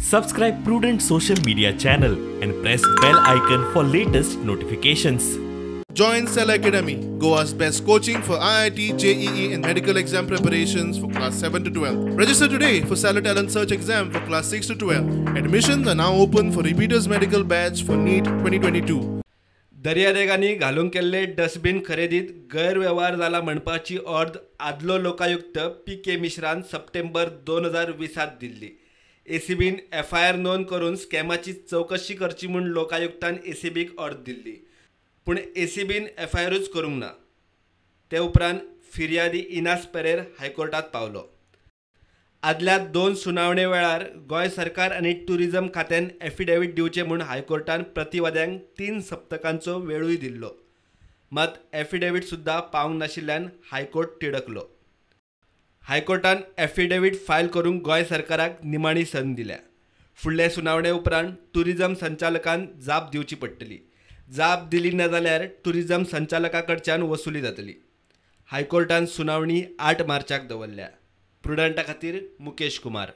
Subscribe Prudent social media channel and press bell icon for latest notifications. Join Cell Academy, Goa's best coaching for IIT, JEE and medical exam preparations for class 7 to 12. Register today for Cellar Talent Search exam for class 6 to 12. Admissions are now open for repeaters medical batch for NEET 2022. दर्यादेगांनी घालूंक केल्ले dustbin खरेदीत गैरवेव्हार जाला म्हणपाची ऑर्द आदलो Lokayukta P K मिश्रान सप्टेंबर 2020 दिल्ली. एसीबीन FIR नोंद करून स्कॅमाची चवकशी करची म्हूण लोकायुक्तान एसीबीक ऑर्द दिल्ली, पूण एसीबीन एफआयआरूच करूंक ना. ते उपरांत फिर्यादी इनास पेरेर हायकोर्टात पावलो. आदल्या 2 सुनावणे वेळार गोंय सरकार आनी टुरिझम खात्यान एफिडेवीट दिवचें म्हूण हायकोर्टान प्रतिवाद्यांक 3 सप्तकांचो वेळूय दिल्लो. मात एफिडेवीट सुद्दां पावंक नाशिल्ल्यान हायकोर्ट तिडकलो. हायकोर्टान एफिडेवीट फायल करूंक गोंय सरकाराक निमाणी संद दिल्या. फुडले सुनावणे उपरांत टुरिझम संचालकान जाप दिवची पडटली. जाप दिली ना जाल्यार टुरिझम संचालका कडच्यान वसुली जातली. हायकोर्टान सुनावणी 8 मार्चाक दवरल्या. प्रुडंटा खातीर मुकेश कुमार.